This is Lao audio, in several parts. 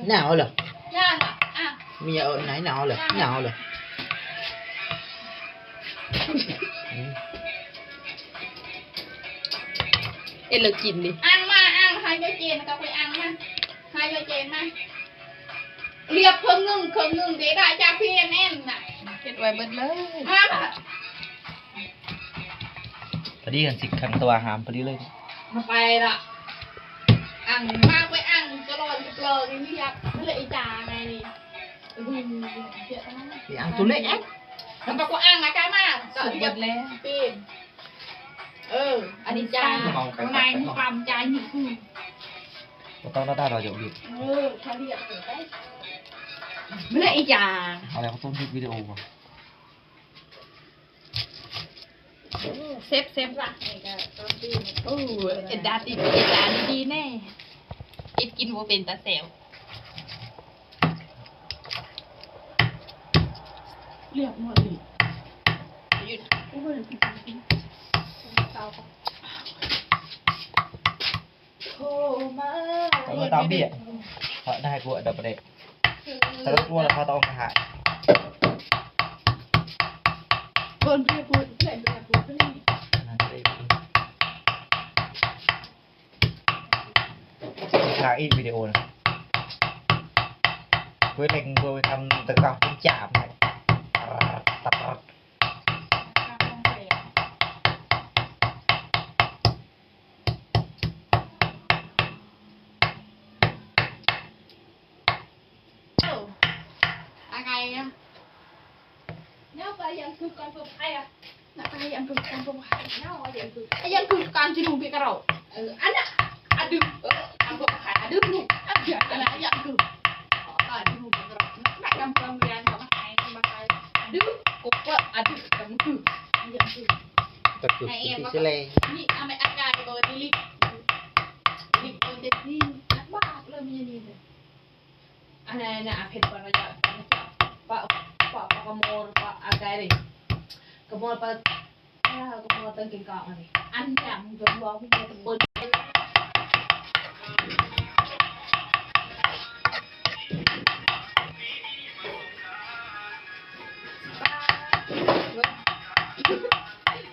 ໜາວເລີຍ ຢ່າລະ ອ່ະ ມີເອົາໄໜ ໜາວເລີຍ ໜາວເລີຍ ເຮັດແລ້ວກິນດິ ອ່າງມາ ອ່າງ ຫາໂຍເຈນ ກໍໄປອ່າງມາ ຫາໂຍເຈນມາ ລຽບເຄິ່ງໜຶ່ງ ເຄິ່ງໜຶ່ງເດ ໄດ້ຈາກ ພີເອັນເອັນ ນະ ເຮັດໄວ້ເບິດເລີຍ ອ່ະ ພໍດີກັນຊິ ຄັນຕົວຫາມພໍດີເລີຍ ມາໄປລະ ອ່າງ ມາໄປອ່າງ ຈະລອນຈະເປີນ ລຽບ ເລີຍອີຈາໄງນີ້ ອືມ ອ່າງ ໂຕເລັກ ມັນກໍອ່າງ ອາກາມາ ສຸກເບິດແລ້ວ ເອີ ອັນນີ້ຈານ ໃນນີ້ປຳຈານນີ້ຄື ບໍ່ຕ້ອງລະດາ ເຮົາຢາກບີບ ເອີ ເຂົາລຽບໄປ ເມື່ອອີຈາ ເອົາແລ້ວ ເຂົາຕ້ອງເຮັດວິດີໂອບໍ່? ເຊບ ເຊບລະ ໂອ້ ເຮັດດາຕິ ເຮັດດາດີໆແດ່ ເຮັດກິນບໍ່ເປັນຕາແຊບ ລຽບໝົດນີ້ ໂທມາ ເອົາມາຕາມເບຍ ເພາະໄດ້ກວ່າດອກປະເດກ ແຕ່ລະຕົວລະເຂົາຕ້ອງຫາຍ ເບິ່ງເພດພຸດ ເພດພຸດ ທາງອີກວິດີໂອນະ ເພື່ອເລັງ ເພື່ອໄປທຳຕະກາວຈາມ ອາໄງອະ ເນາະ ກະຍັງຄືກອນເປີດໄພອະ ນະ ກະຍັງຄືກອນເປີດໄພ ເນາະ ກະຍັງຄື ກະຍັງຄືການຊິດູເບກະເລົາ ເອີ ອັນນະ ອະດຶ ເອີ ການເປີດໄພ ອະດຶ ອະດຶ ອັນນະ ຍັງຄື ການຊິດູເບກະເລົາ ນະ ກະຍັງເປີດ ອະດຶ ກະຄື ກະຄື ຍັງຄື ກະຄື ນີ້ ອາໄມ ອາກາຍ ໂຕນີ້ລິບ ລິບ ໂຕເຕັມທີ່ ອັກບາກ ເລີ່ມມີນີ້ Ana, ana, a phet para ja, para ja, pa, pa, pa kamor, pa agari. Kamor pa, ah, kamor tangking ka ani. An jam, jam wa mi ko bol.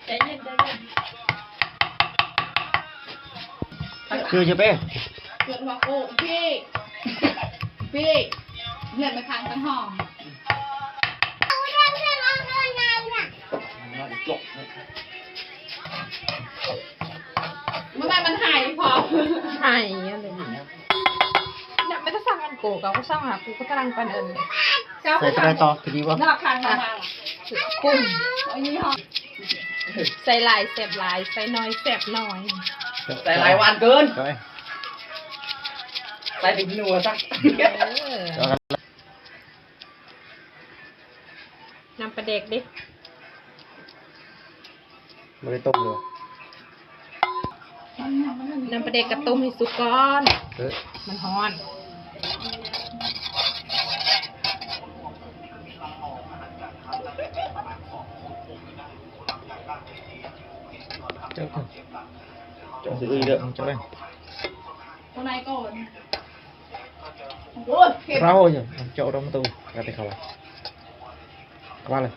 ໃຈເຢັນ ໃຈເຢັນ ຄືຈະເປັນ ເພື່ອນວ່າ ໂອ້ ເພ ເພ ເພື່ອນມາທາງຕັ້ງຫ້ອງ ມັນ ມັນຫາຍພໍ ຫາຍອັນນີ້ ນະ ແມ່ນຕາສັ່ງອັນໂກ ກໍສັ່ງຫາກູ ກໍຕະລັງປານເອີ້ນ ໃສ່ຕົວໃດຕໍ່ ຄືດີບໍ່? ນອກທາງມາ ກຸ້ງ ອັນນີ້ຫອມ ໃສ່ຫຼາຍແຊບຫຼາຍ ໃສ່ໜ້ອຍແຊບໜ້ອຍ ໃສ່ຫຼາຍຫວານເກີນ ໃສ່ໄປກິນຫົວຊະ ເອີ ນ້ຳປາແດກເດ້ ບໍ່ໄດ້ຕົ້ມເລີຍ ນ້ຳປາແດກກະຕົ້ມໃຫ້ສຸກກ່ອນ ເອີ ມັນຮ້ອນ ເຈົ້າ ເຈົ້າຊິເອີຍເດີ ເອົາເຈົ້າເລີຍ ຕົວໃດກ່ອນ? ໂອ້ຍ ເກັບ ເຮົາເຈົ້າລອງມາຕູ້ ກະຕິເຂົ້າ ເຂົ້າມາເລີຍ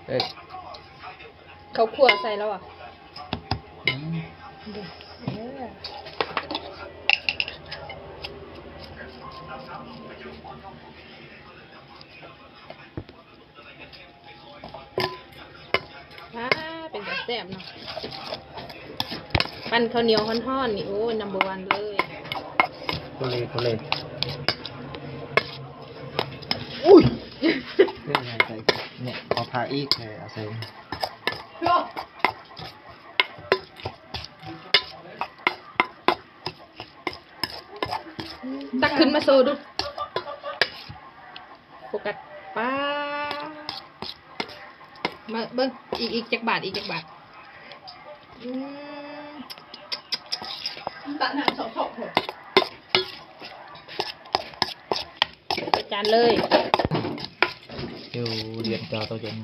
ເອີ ເຂົ້າຂົ້ວໃສ່ແລ້ວຫວາ? ອືມ ເອີ ວ້າ ເປັນຕາແຊບເນາະ ປັ້ນເຂົ້າໜຽວຮ້ອນໆນີ້ ໂອ້ຍ ນຳເບີວັນເລີຍ ໂຄເລ ໂຄເລ ອຸ້ຍ ເປັນຫຍັງໃສ່ ນີ້ ເອົາພາອີກ ເອົາໃສ່ ຕັກຂຶ້ນມາໂຊດູ ໂຟກັສ ປ້າ ມາເບິ່ງ ອີກ ອີກຈັກບາດ ອີກຈັກບາດ ອືມ ຕັກນ້ຳສອງຄອກ ໃສ່ຈານເລີຍ ເອີ ດຽນກາໂຕເຢັນ.